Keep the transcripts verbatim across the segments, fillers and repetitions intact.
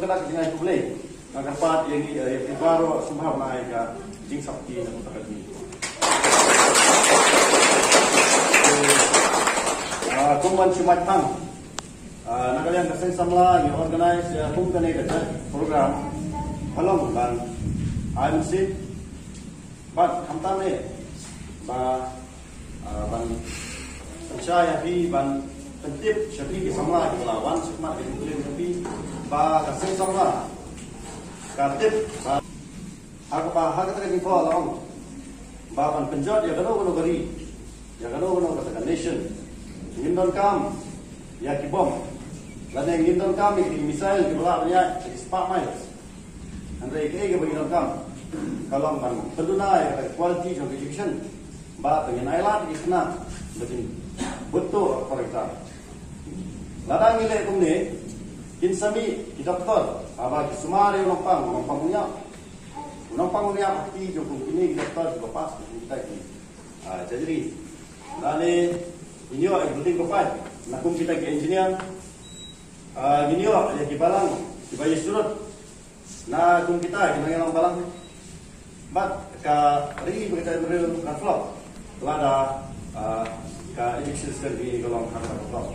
Ka jingai khublei. Nga kyrpad ïa ngi, eh, ïa phi baroh sngewbha ban ai ka jingsngewbha na ka bynta ka jingim. Ah, kum ban shu mad tang. Ah, na ka liang ka seng samla ngi organize ïa kum kane ka program. Ka long ban ai mynsiem. Bad khamtam eh ba, ah, ban pynshai ïa phi, ban pyntip sha phi ki samla kiba la wan shakhmat ka jingkylli jong phi, ba ka seng samla ka tip ba ha kaba, ha kata ka jingthoh la ong ba ban pynjot ïa kano kano ka ri, ïa kano kano kata ka nation, ngim donkam ïa ki bom, lane ngim donkam ïa ki missile kiba lah ban ïaid ki spah miles. Hynrei kaei kaba ngi donkam ka long ban pynduna ïa ka quality jong ka education, ba ngin ailad ïa ki khynnah ba kin bud tuh ha ka por exam. Lada ngi leh kumne, kin sa mih ki doktor haba ki sumar ïa u nongpang, u nongpang un ïap. U nongpang un ïap ha kti jong kum kine ki doktor kiba pass kum kita ki, ah, jajri. Lane ngin ïoh ïa ki building ba pait na kum kita ki engineer. Ah, ngin ïoh ïa ki balang kiba ïasyrut na kum kita ki nongïalam balang. Bad ka ri ba ka jaitbynriew kan flop lada, ah, ka education system hi ka long ha kaba flop.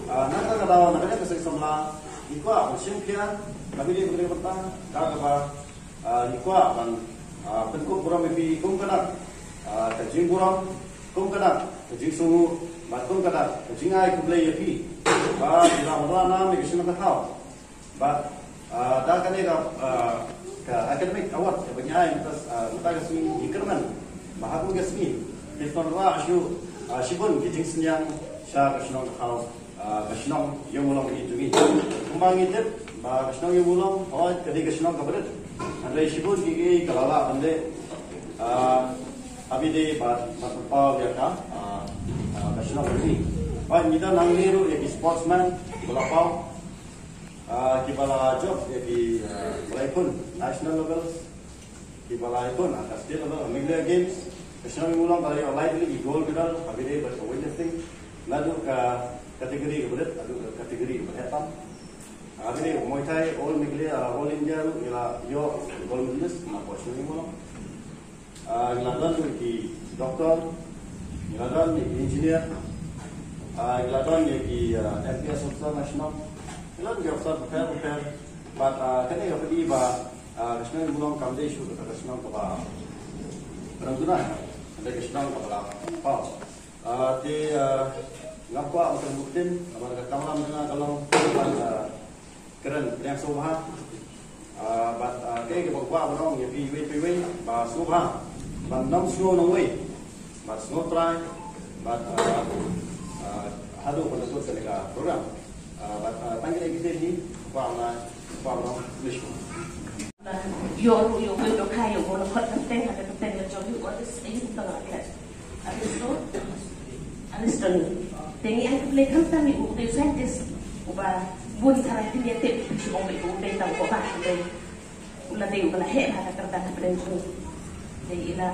Ah, na kata ka daw, na ka liang ka seng samla, ngi kwah ban shimkhia na ka bynta ka bynta ka kaba, ah, ngi kwah ban, ah, pynkup burom ïa phi kum ka dak, ah, ka jingburom, kum ka dak ka jingsngew, bad kum ka dak ka jingai khublei ïa phi ba phi la wanrah nam ïa ka shnong ka thaw. Bad, ah, da kane ka, ah, ka academic award kaba ngi ai mynta, ah, mynta ka sngi, ngi kyrmen ba ha kane ka sngi phin wanrah shuh, ah, shibun ki jingsngewsih sha ka shnong ka thaw, ah, ka shnong Ïewmawlong hi jong ngi. Kumba ngi tip ba ka shnong Ïewmawlong, hooid, ka dei ka shnong kaba rit, hynrei shibun kiei kiei ka la lah ban leh, ah, ha ba ïadei bad, bad pynpaw ïa ka, ah, ah, ka shnong ka ri. Bad ngi don hangne ruh ïa ki sportsman kiba la paw, ah, kiba la jop ïa ki, ah, ba la ïakhun national levels, kiba la ïakhun, ah, ka state level, Meghalaya Games. Ka shnong Ïewmawlong ka la ïoh lai tylli ki gold medal ha ba ïadei bad ka weightlifting, naduh ka category kaba rit haduh ka category kaba heh tam. Ha ba ïadei Muay Thai, All Meghalaya, ah, All India ruh ngi la ïoh gold medalist na ka shnong Ïewmawlong. Ah, ngi la don ïa ki doktor, ngi la don ïa ki engineer, ah, ngi la don ïa ki, ah, M P S officer na shnong, ngi la don ki officer bapher bapher. Bad, ah, kane ka pyni ba, ah, ka shnong Ïewmawlong kam dei shuh kata ka shnong kaba pynrem duna, ka dei ka shnong kaba la paw. Ah, te, ah, nga kwah ban kren bun ktien, namar ka kamram jong nga ka long ban, ah, kren pdiang sngewbha. Ah, bad, ah, kaei kaba nga kwah ban ong ïa phi iwei pa iwei ba sngewbha ban nym sngew nongwei, bad sngewtrai, bad, ah, ah, haduh ban da kut kane ka program. Ah, bad, ah, tang kine ki ktien hi kwah ban, kwah ban ong khublei shibun. Ïoh ruh ïoh khlem dohkha ïoh bun la khot kyrteng ha ka kyrteng la jong ïoh, what is, are you talking about? Aristo? Aristotle. Te ngi ai khublei khamtam ïa u, u dei u scientist uba bun tharai phin ïa tip, phi shu ong ba u dei tang u ba, u dei, u la dei uba la heh ha ka kyrdan hapdeng jong ngi. Te i la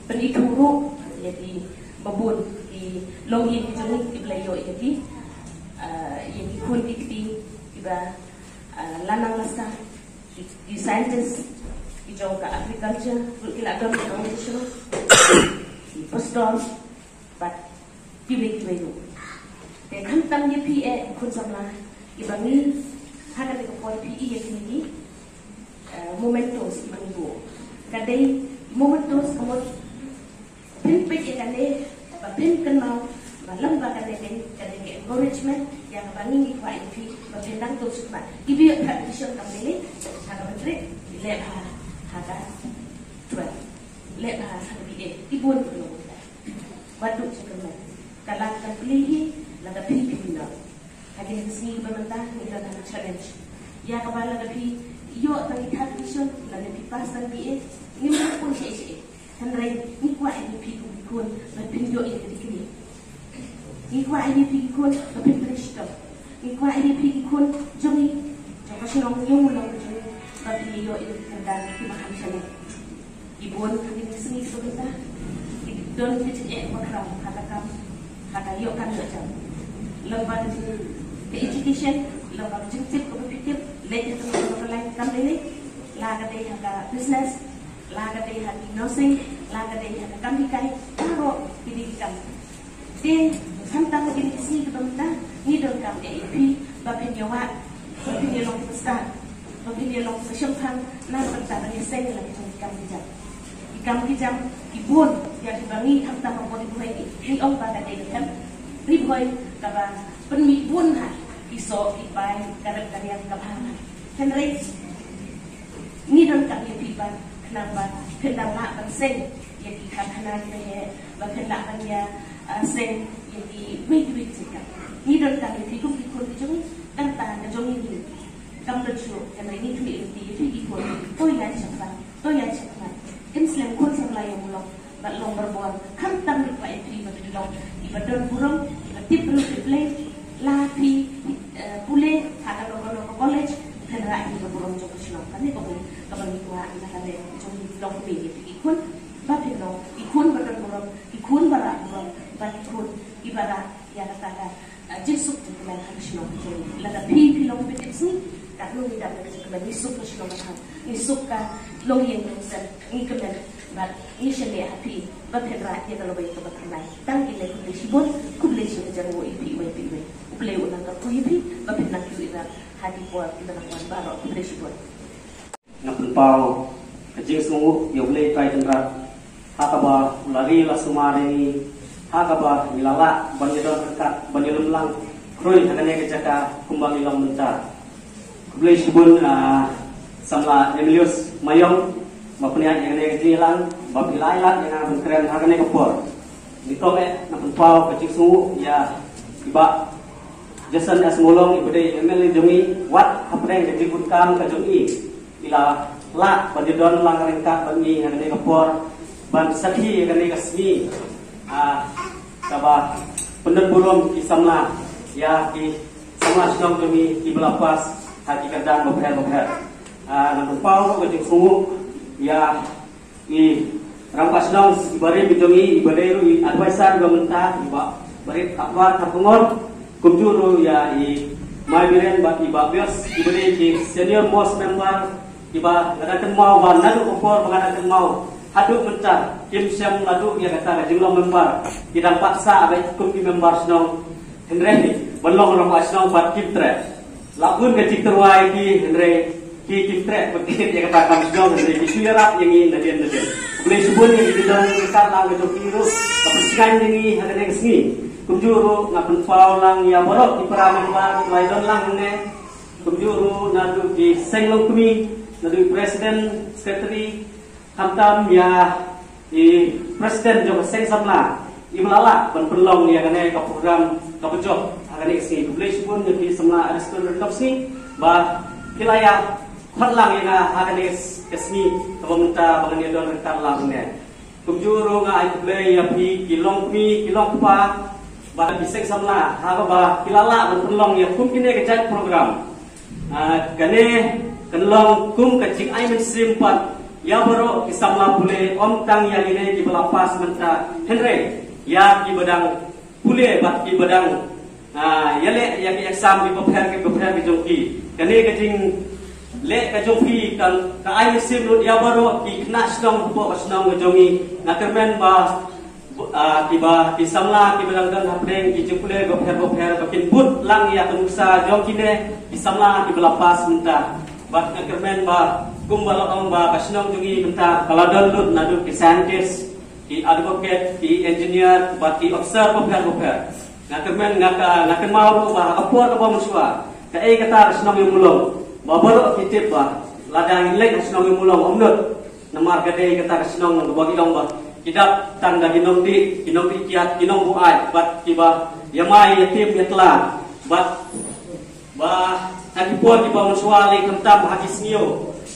pynithuh ruh ïa kiba bun ki longïing ki jong ngi kiba la ïoh ïa ki, ah, ïa ki khun ki kti kiba, ah, la nang la sah. Ki, ki scientist ki jong ka agriculture ruh ki la don ki nongmihsngew, ki postdoc bad kiwei kiwei ruh. Te khamtam ïa phi eh khun samla, kiba ngi ha kane ka por phi i ïa kine ki, eh, mementos kiba ngi buh. Ka dei mementos ka mut phin peit ïa kane ba phin kynmaw ba lyngba kane ka dei ka encouragement ïa kaba ngi ngi kwah ïa phi ba phin dang to suk ba ki biang ka vision kam dei ha ka matric, leh bha ha ka twelve, leh bha ha ka B A, ki bun ki long. Wat duh jingkyrmen, ka lad ka plie hi lada phi phi pynlong. Ha kine ki sngi ba mynta ngi don ha ka challenge ïa kaba lada phi ïoh tang ki third division lane phi pass tang B A, ngim lah pun shaei shaei. Hynrei ngi kwah ïa phi kum ki khun ba phin ïoh ïa ka degree. Ngi kwah ïa phi ki khun ba phin trei shitom. Ngi kwah ïa phi ki khun jong ngi, jong ka shnong Ïewmawlong jong ngi, ba phin ïoh ïa ki kyrdan kiba kham shaniah. Ki bun ha kine ki sngi kiba mynta ki don ka jingeh bakhraw ha ka kam, ha ka ïoh kam ïoh jam. Lyngba ka jing, ka education, lyngba ka jingtip kaba phi tip, leit ha ka Ka dei ha ka business, la ka dei ha ki nursing, la ka dei ha ka kam hikai, baroh ki dei ki kam. Te khamtam ha kine ki sngi kiba mynta, ngi donkam eh ïa phi ba phin ïa wad, ba phin ïa long kiba stad, ba phin ïa long kiba shemphang na ka bynta ban ïa seng ïa la ki jong ki kam ki jam. Ki kam ki jam ki bun ïa kiba ngi khamtam ha Ri Bhoi ngi ong ba ka dei ka kam Ri Bhoi kaba pynmih bun ha ki soh ki pai, ka rep ka riang kaba ha. Hynrei ngi donkam ïa phi ba khnang ba phin dang lah ban seng ïa ki karkhana kiba heh, ba phin lah ban ïa, ah, seng ïa kiwei kiwei ki jingkam. Ngi donkam ïa phi kum ki khun ki jong ngi, kata ka jong ngi. Kam don shuh, hynrei ngi khmih lynti ïa phi ki khun. To ïaid shaphrang, to ïaid shaphrang. Kin slem khun samla ïa u lok. Bad long barabor, khamtam ruh ba ïa phi ba phi long kiba don burom, kiba tip briew tip Blei, la phi, eh, pule ha kano kano ka college, phin rah ïa ka burom jong ka shnong. Kane ka bun kaba ngi kwah na ka liang jong ngi, long kumne ïa phi ki khun, ba phin long ki khun ba don burom, ki khun ba rah burom, bad ki khun kiba rah ïa kata ka Ah, jingsuk jingkmen ha ka shnong ka jong ngi. Lada phi phi long phi tip sngi, katno ngi dap da ka jingkmen, ngi suk ka shnong ka thaiñ, ngi suk ka longïing longsem, ngi kmen bad ngi shaniah ha phi ba phin rah ïa ka lawei kaba thymmai. Tang kine, khublei shibun, khublei shibun ka jingïarap ïa phi, ïa phi, ïa phi. U Blei un nang kyrkhu ïa phi ba phin nang ïoh ïa ka ha ki por kiba nang wan baroh. Khublei shibun. Nga pynpaw ka jingsngewnguh ïa U Blei Trai Kynrad ha kaba u la ri la sumar ïa ngi, ha kaba ngi la lah ban ïadon ryngkat, ban ïalum lang khrui ha kane ka jaka kumba ngi long mynta. Khublei shibun, ah, samla Emilius Mayong, ba pynïaid ïa kane ka jingïalang, ba phi la ai lad ïa nga ban kren ha kane ka por. Nyngkong eh nga pynpaw ka jingsngewnguh ïa i Bah Jason S Mawlong, iba dei M L A jong ngi, wat hapdeng ka jingkut kam ka jong i, i la lah ban ïadon lang ryngkat bad ngi ha kane ka por, ban sakhi ha kane ka sngi, ah, kaba pyndon burom ki samla ïa ki samla shnong jong ngi kiba la pass ha ki kyrdan bapher bapher. Ah, nga pynpaw ka jingsngewnguh ïa i Rangbah Shnong iba rim jong ngi, iba dei ruh i advisor ba mynta, i Bah Barit Akbar Kharkongor, kumjuh ruh ïa i Mai Biren bad i Bah Bios, iba dei ki senior most member, iba nga dang kynmaw ba naduh ka por ba nga dang kynmaw haduh mynta kim shym la duh ïa kata ka jinglong member, ki dang pat sah beit kum ki member shnong. Hynrei ban long rangbah shnong pat kim treh. La bun ka jingtyrwa ïa ki, hynrei ki kim treh beit ïa kata ka kam shnong, hynrei ki shu ïarap ïa ngi nadien nadien. Khublei shibun ïa ki jingdon ryngkat lang ka jong ki ruh, ka pynshngaiñ ïa ngi ha kane ka sngi. Kumjuh ruh nga pynpaw lang ïa baroh ki para member kiba la ïadon lang hangne. Kumjuh ruh naduh ki seng longkmie, naduh president, secretary, khamtam ïa i president jong ka seng samla, iba la lah ban pynlong ïa kane ka program kaba jop ha kane ka sngi. Khublei shibun ïa phi samla Ariston Ryndok Sngi ba phi la ïa khot lang ïa nga ha kane ka sngi kaba mynta ba ngan ïadon ryngkat lang ne. Kumjuh ruh nga ai khublei ïa phi ki longkmie, ki longkpa bad ki seng samla ha kaba phi la lah ban pynlong ïa kum kine ki jait program. Ah, kane kan long kum ka jingai mynsiem pat ïa baroh ki samla pule, ym tang ïa kine kiba la pass mynta, hynrei ïa kiba dang pule bad kiba dang, ah, ïaleh ïa ki exam kiba pher kiba pher ki jong ki. Kane ka jingleh ka jong phi kan ka ai mynsiem lut ïa baroh ki khynnah shnong hapoh ka shnong ka jong ngi. Nga kyrmen ba Ah, kiba, ki samla kiba dang don hapdeng ki jingpule bapher bapher ba kin bud lang ïa ka nuksa jong kine ki samla kiba la pass mynta. Bad nga kyrmen ba kumba la ong ba ka shnong jong ngi mynta ka la don lut naduh ki scientist, ki advocate, ki engineer bad ki officer bapher bapher. Nga kyrmen, nga ka, nga kynmaw ruh ba ha ka por kaba mynshuwa, kaei kata ka shnong Ïawmawlong, ba baroh ki tip ba lada ngin leit ha shnong Ïawmawlong ym nud. Namar ka dei kata ka shnong kaba ki ong ba ki dap tang da ki nongdih, ki nongdih kiad, ki nongbuaid bad kiba ïamai ïatim ïatla. Bad ba ha ki por kiba mynshuwa lei khamtam ha ki sngi,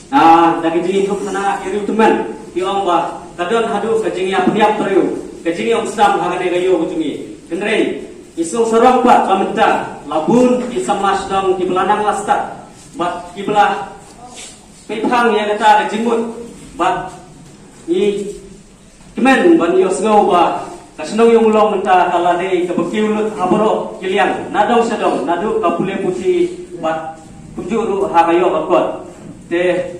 ah, da ki jingïathuhkhana ki riewtymmen, ki ong ba ka don haduh ka jingïapyniap briew, ka jingïaumsnam ha kane ka ïew ka jong ngi. Hynrei ngi sngewsarong pat ba mynta la bun ki samla shnong kiba la nang la stad bad kiba la pynphang ïa kata ka jingmut bad ngi kmen ban ïohsngew ba ka shnong Ïawmawlong mynta ka la dei kaba kiew lut ha baroh ki liang, na dong sha dong, naduh ka pule puthi bad kumjuh ruh ha ka ïoh ka kot. Te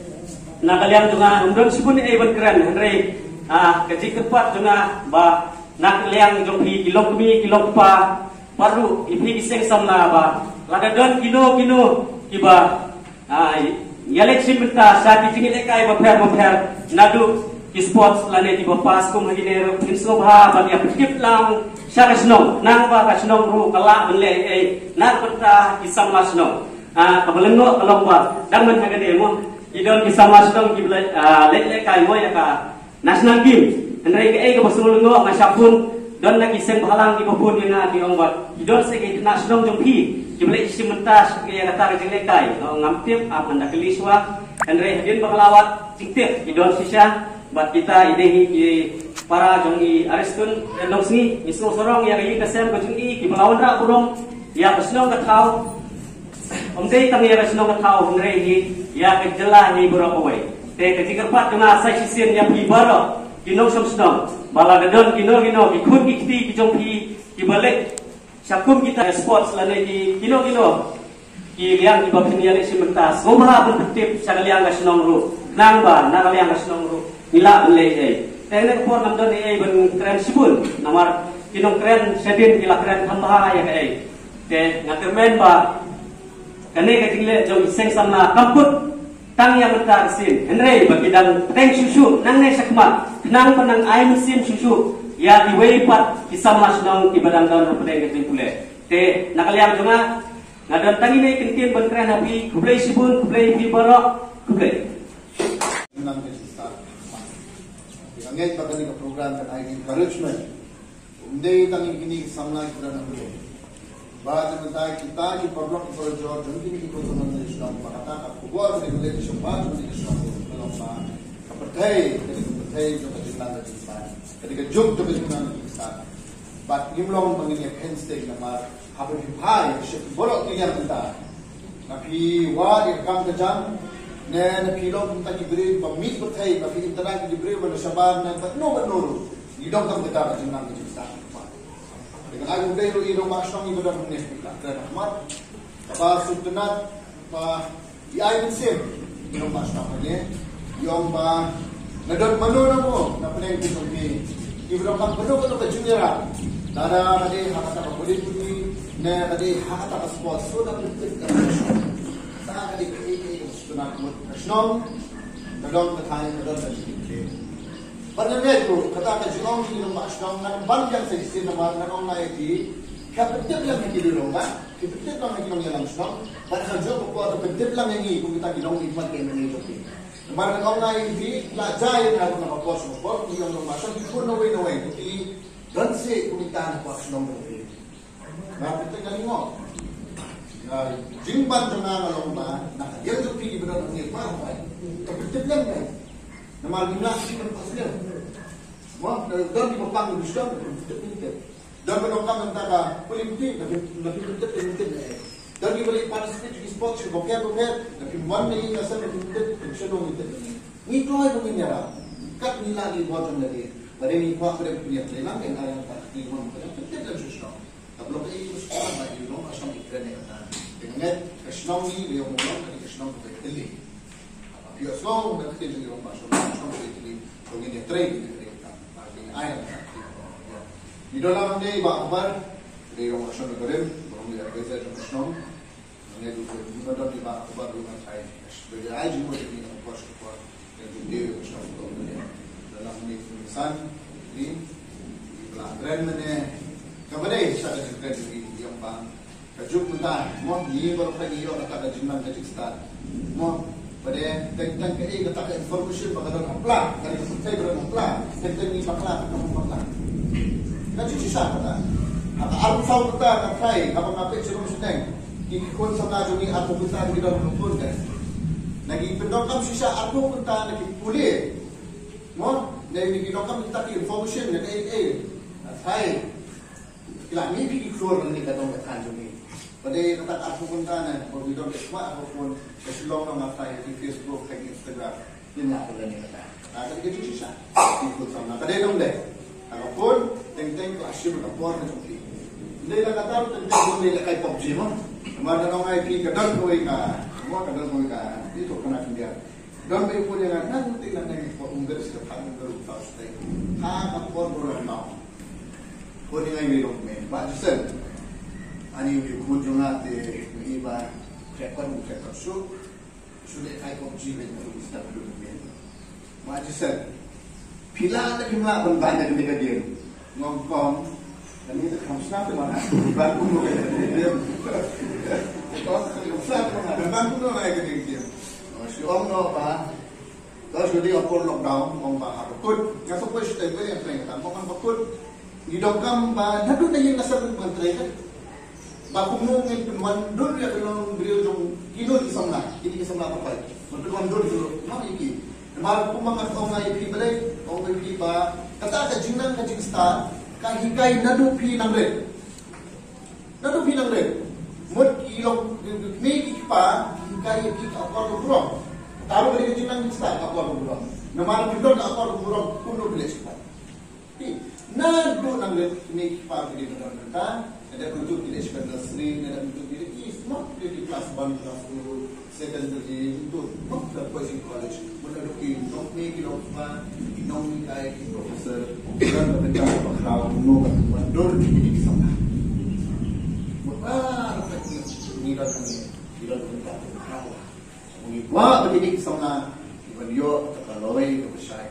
Na ka liang jong nga, ym don shibun ei ban kren, hynrei, ah, ka jingkyrpad jong nga ba na ka liang jong phi ki longkmie, ki longkpa, baroh, ïa phi ki seng samla ba lada don kino kino kiba, ah, ïaleit shim bynta sha ki jingïalehkai bapher bapher, naduh ki sports lane kiba pass kum ha kine ruh, ngin sngewbha ban ïa pyntip lang sha ka shnong, nangba ka shnong ruh ka lah ban leh ei na ka bynta ki samla shnong. Ah, kaba lyngngoh ka long ba dang mynta ka dei mo, ki don ki samla shnong kiba leh, ah, leh lehkai mo ïa ka National Games. Hynrei kaei kaba sngewlyngngoh, nga shah phone, don na ki seng bhalang kiba phone ïa nga, ki ong ba ki don sa ki khynnah shnong jong phi kiba leit shim bynta ïa kata ka jinglehkai. Nga ong ngam tip, ap, hynda kylli shuwa. Hynrei hadien ba nga la wad jingtip, ki don shisha. Bad kita i dei hi ki para jong i Aristun Ryndongsngi, ngi sngewsarong ïa ka ïing ka sem ka jong i, kiba la wanrah burom ïa ka shnong ka thaw. Ym dei tang ïa ka shnong ka thaw, hynrei hi ïa ka jylla hi baroh kawei. Te ka jingkyrpad jong nga sa shisien ïa phi baroh ki nongshong shnong, ba lada don kino kino ki khun ki kti ki jong phi kiba leit sha kum kita sports lane ki kino kino ki liang kiba phin ïaleit shim bynta, sngewbha ban pyntip sha ka liang ka shnong ruh, nangba na ka liang ka shnong ruh ngi lah ban leh ei. Te kane ka por ngam don ei ei ban kren shibun, namar ki nongkren shadien ki la kren kham bha ïa kaei. Te nga kyrmen ba kane ka jingleh jong ki seng samla kam kut tang ïa mynta ka sien, hynrei ba ki dang teng shuh shuh nangne shakhmat, khnang ba nang ai mynsiem shuh shuh ïa kiwei pat ki samla shnong kiba dang don hapdeng ka jingpule. Te na ka liang jong nga, nga don tang ine i kyntien ban kren ha phi. Khublei shibun, khublei phi baroh, khublei. Nang ka jingstad. Nga ngeit ba kane ka program kan ai encouragement. Ym dei tang ïa kine ki samla ki don hangne, ba na ka bynta kita ki paralok parajor jong kine ki khun samla shnong, ba kata ka khubor ka dei ban leit sha ba jong kine ki shnong, ka long ba ka pyrthei ka dei ka pyrthei jong ka jingnang ka jingstad, ka dei ka juk jong ka jingnang ka jingstad. Bad ngim long ba ngin ïa khein sting namar haba phi phai sha ki baroh ki liang mynta, na phi wad ïa ka kam ka jam, ne na phi long kumta ki briew ba mih pyrthei, ba phi internet ki briew ba na shabar ne ba no ba no ruh. Ngi donkam kita ka jingnang ka jingstad. Te nga ai khublei ruh ïa i rangbah shnong iba don hangne, ka kren ha khmat, kaba sngewtynnat ba i ai mynsiem. I rangbah shnong hangne i ong ba na don mano mano na pdeng ka jong phi, iba donkam mano mano ka jingïarap, lada ka dei ha kata ka body building ne ka dei ha kata ka sports, to da pyntip da ka shnong. Sa ka dei kaei kaei kaba sngewtynnat mut ka shnong ka don ka thaiñ, ka don ka jingkit. Bad nga ngeit ruh kata ka jingong jong i rangbah shnong ngan ban biang sa shisien namar ngan ong ïa ki, ka pyntip lang ïa ki rangbah, ka pyntip lang ïa ki nongïalam shnong, bad ha kajuh ka por ka pyntip lang ïa ngi kum kita ki nongmihkhmat, ki MLA jong ki. Namar ngan ong ïa ki, la jia ïa nga ruh na ka por sha ka por, ki ong rangbah shnong ki khun nawei nawei, ki don seh kum kita na ka shnong jong ki. Nga pynthut nga lyngngoh. Nga, jingban jong nga nga long ba na ka liang jong phi kiba don hangne ba, ba ka pyntip lem ba, namar ngim lah shuh ban pass lem. Mo, don kiba pang kiba sdang, ka pyntip, pyntip. Don ba donkam mynta ka pule pule, ka pyn-, ka pyntip, pyntip. Don kiba leit participate ki sports kiba pher bapher, ka pynwan na ïing na sem, ka pyntip, ka pynshlur, pyntip. Ngi kloi ba ngin ïarap kat ngi lah, ngi bor jong lade. Ba dei ngi kwah ba dei pynïap lei lang, ngi ai lang ka, ngi mon ba dei pyntip lem shuh shuh. Ka block ei ka shuh ba i long ashong i kren ïa kata. Te nga ngeit ka shnong ngi, ka ïong Mawlong ka dei ka shnong kaba ïatylli. Haba phi ïohsngew na ka ktien jong i long ba shnong, shnong kaba ïatylli, to ngin ïatrei ïa kata. Ba ngin ai ïa kata. Ngi don lang hangne i Bah Akbar, ka dei i long ashong i barim, ba long i advisor jong ka shnong. Nga ngeit ba ngi ba don i Bah Akbar ruh nga tharai ba ai jingmut ïa ngi na ka por sha ka por. Ka jingdie ka shnong ka don mynne. Lada mynne ki san, ni, ki ba la kren mynne. Kaba dei sa ka jingkren jong ngi, ïa ba ka juk mynta, mo, ngi baroh ngi ïoh kata ka jingnang ka jingstad. Mo, ba dei teng teng kaei kata ka information ba ka don ha pla, ka dei ka pyrthei ba don ha pla, teng teng ngi bakla, ka don ha pla. Ka jingshisha kata. Ha ka arphew saw kynta nga tharai, haba nga peit sha ruh sha teng, ki khun samla jong ngi arphew kynta ngi don ha ka phone te. Ngi pyndonkam shisha arphew kynta na ki pule. Mo, ngi pyndonkam kita ki information na kaei kaei. Nga tharai ki la mih ki khlur na kane ka dong ka thaiñ jong ngi. Ba dei kata arphew kynta ne, ba ngi don ka sma arphew phone, ka Shillong na, nga tharai ki Facebook, ki Instagram. Ngi la pynlong ïa kata. Ka dei ka jingshisha. Ki khun samla ka dei dong dei. Ka phone, teng teng ka la shim ka por ka jong ki. Dei na kata teng teng dong dei lehkai PUBG mo. Namar ka nong ai ki ka don kawei ka, mo, ka don kawei ka, ito ka na India. Don ba ïakhun ïa nga, nang te nang nang ïakhun, um, gat sha ka thang, um, gat sha ka thang. Ha ka por ba u lockdown, khun ïa nga iwei i longkmie, Bah Joseph. Ani iwei i khun jong nga te, i ba, khreh kot, khreh kot shuh. Shu leh kai PUBG, leh kai PUBG, start dun mien. Bah Joseph, phi lah ne phim lah ban ban ïa kane ka game? Nga ong, kong, kane ka kham sngap te ma nga ban kumno ïa kane ka game. Kong, ka kham sngap te ma nga ban kumno ïa kane ka game. Nga shu ong noh ba, to shu dei ha por lockdown, ong ba hap kut. Nga sa poi shu tei poi ïa prank ka, ong ba kut. Ngi donkam ba naduh na ïing na sem ban trei ka. Ba kumno ngin pynwandur ïa ka longbriew jong kino ki samla, kino ki samla papai. Ban pynwandur ïa ki, namar kumba nga ong ïa phi balei, ong ïa phi ba kata ka jingnang ka jingstad ka hikai naduh phi nang rit. Naduh phi nang rit. Mut ki long, ki kmie ki kpa ki hikai ïa phi ka akor ka burom. Kata ruh ka dei ka jingnang jingstad, ka akor ka burom. Namar phi don ka akor ka burom, kumno phi leh sha kpa. Phi, naduh nang rit, kmie ki kpa ki dei ban don bynta, nga dep mynta ki leh sha ka nursery, nga dep mynta ki leh ki smart, ki leh ki class one, class two, secondary, mynta, no, da poi sha college. Mynta naduh ki nongkmie ki long kpa, ki nonghikai, ki professor, ki don ka bynta kaba khraw, kumno ban wandur ïa kine ki samla. Mynta, ngi don hangne, ngi don ka bynta kaba khraw. Ngi kwah ba kine ki samla ki ban ïoh kata ka lawei kaba shai.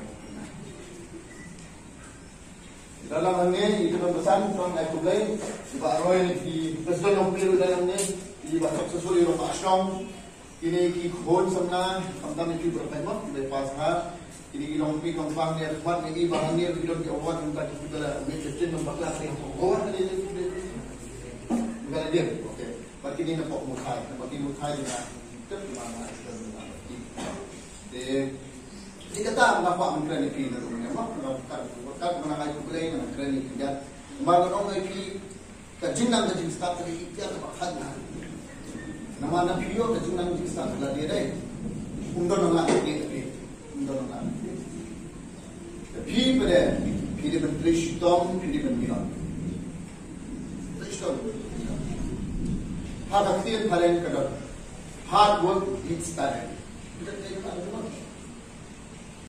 Ïa la hangne, ïa ka ban basan, tang ai khublei, ïa ba roi, ïa ki president of Pil ïa la hangne, ïa ba successful ïa ba shong, kine ki khun samla, khamtam ïa ki ba pynmong, ki ba pass ha, kine ki long pi long pang ïa khmat ïa ki ba hangne, ki don ki award, ïa ki ba la, ïa ki tin ba la, ïa ki ba la, ïa ki ba la, ïa ki ba la, okay. Ba kine na pok mutai, ba kine mutai ïa na, tep ïa na, ïa na, ïa Te, te kata nga kwah ban kren ïa phi na ruh mynne, ma, nga kwah, nga kwah ban ai khublei, nga kren ïa phi ïa. Namar nga ong ïa phi, ka jingnang ka jingstad ka dei ïa kaba khatduh. Namar na phi ïoh ka jingnang jingstad ka la dei dei. Um don nang lad ïa phi. Um don nang lad ïa phi. Te phi pat de, phi dei ban trei shitom, phi dei ban minot. Trei shitom. Ha ka ktien phareng ka don, hard work beats talent.